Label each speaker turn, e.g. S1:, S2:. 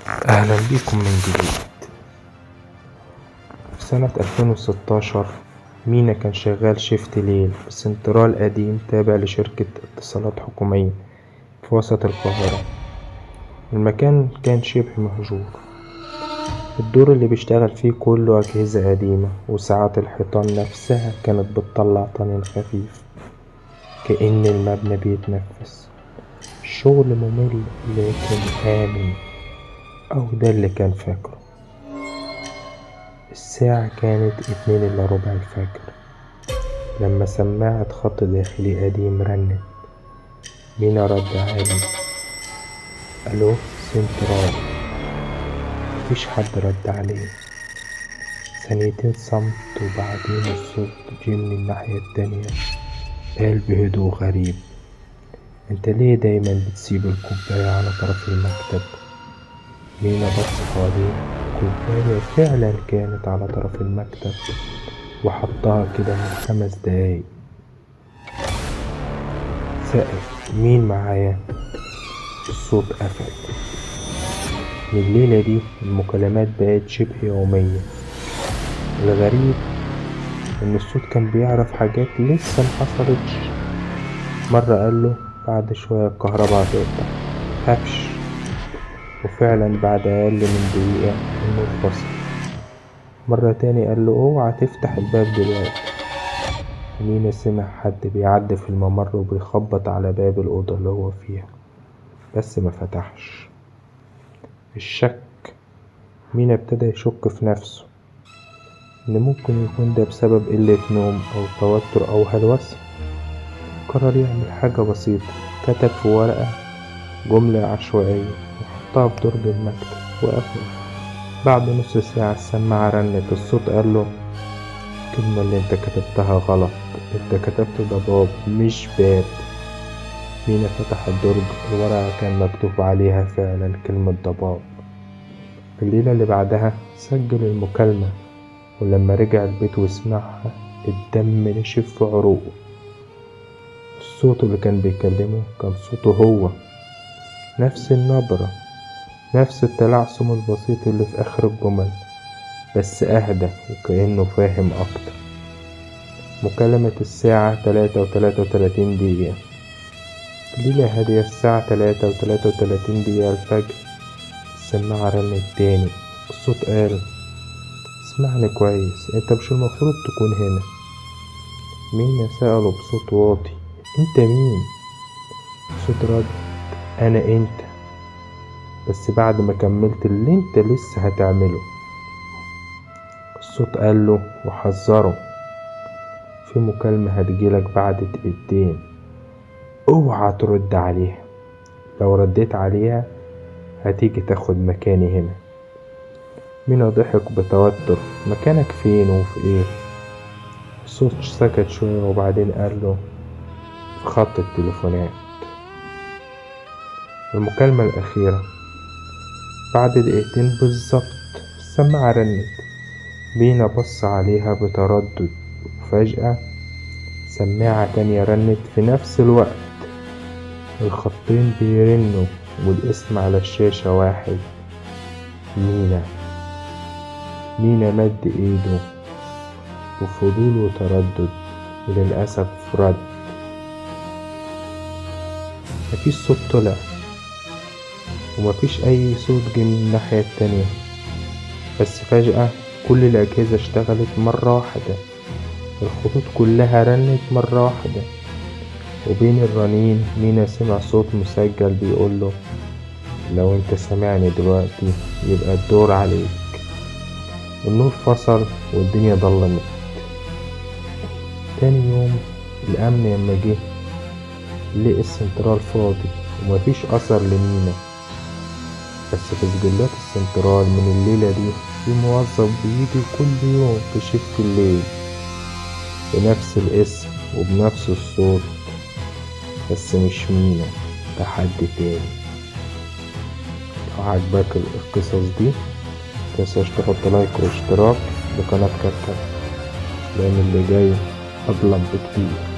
S1: أهلا بيكم من جديد. في سنة 2016 مينا كان شغال shift ليل في سنترال قديم تابع لشركة اتصالات حكومية في وسط القاهرة. المكان كان شبه مهجور، الدور اللي بيشتغل فيه كله أجهزة قديمة، وساعات الحيطان نفسها كانت بتطلع طنين خفيف كأن المبنى بيتنفس. الشغل ممل لكن آمن، أو ده اللي كان فاكره. الساعة كانت 1:45 الفجر لما سماعة خط داخلي قديم رنت. مينا رد عالي: ألو سنترال. مفيش حد رد عليه. ثانيتين صمت، وبعدين الصوت جه من الناحية التانية، قال بهدوء غريب: انت ليه دايما بتسيب الكوباية على طرف المكتب؟ مينا بص حواليه، الكوباية فعلا كانت على طرف المكتب وحطها كده من 5 دقايق. سأل: مين معايا؟ الصوت قفل. من الليلة دي المكالمات بقت شبه يومية. الغريب إن الصوت كان بيعرف حاجات لسه محصلتش. مرة قاله: بعد شوية الكهرباء هتقطع، متخافش. وفعلا بعد أقل من دقيقة النور فصل. مرة تاني قال له: اوعى تفتح الباب دلوقتي. مينا سمع حد بيعدي في الممر وبيخبط على باب الأوضة اللي هو فيها، بس ما فتحش. الشك، مينا ابتدى يشك في نفسه إن ممكن يكون ده بسبب قلة نوم أو توتر أو هلوسة. قرر يعمل حاجة بسيطة، كتب في ورقة جملة عشوائية وحطها في درج المكتب وقفل. بعد نص ساعة السماعة رنت. الصوت قال له: الكلمة اللي انت كتبتها غلط، انت كتبت ضباب مش باب. مينا فتح الدرج، الورقة كان مكتوب عليها فعلا كلمة ضباب. في الليلة اللي بعدها سجل المكالمة، ولما رجع البيت وسمعها الدم نشف في عروقه. الصوت اللي كان بيكلمه كان صوته هو، نفس النبرة، نفس التلعثم البسيط اللي في آخر الجمل، بس أهدى وكأنه فاهم أكتر. مكالمة الساعة 3:33. في ليلة هادية الساعة 3:33 الفجر السماعة رنت تاني. الصوت قال: اسمعني كويس، انت مش المفروض تكون هنا. مينا سأله بصوت واطي: انت مين؟ الصوت رد: انا انت، بس بعد ما كملت اللي انت لسه هتعمله. الصوت قال له وحذره: في مكالمة هتجيلك بعد دقيقتين، اوعى ترد عليها، لو رديت عليها هتيجي تاخد مكاني هنا. مينا ضحك بتوتر: مكانك فين وفي ايه؟ الصوت سكت شوية وبعدين قال له: في خط التليفونات. المكالمة الأخيرة بعد دقيقتين بالظبط السماعة رنت. مينا بص عليها بتردد، وفجأة سماعة تانية رنت في نفس الوقت. الخطين بيرنوا والاسم على الشاشة واحد: مينا. مينا مد ايده بفضول وتردد، وللأسف رد. مفيش صوت طلع، ومفيش أي صوت جه من الناحية التانية، بس فجأة كل الأجهزة اشتغلت مرة واحدة، الخطوط كلها رنت مرة واحدة. وبين الرنين مينا سمع صوت مسجل بيقوله: لو انت سامعني دلوقتي يبقى الدور عليك. النور فصل والدنيا ضلمت. تاني يوم الأمن لما جه لقي السنترال فاضي ومفيش أثر لمينا، بس في سجلات السنترال من الليلة دي في موظف بيجي كل يوم في shift الليل بنفس الاسم وبنفس الصوت، بس مش مينا، ده حد تاني. لو عجبك القصص دي متنساش تحط like واشتراك لقناة كركب، لأن اللي جاي أظلم بكتير.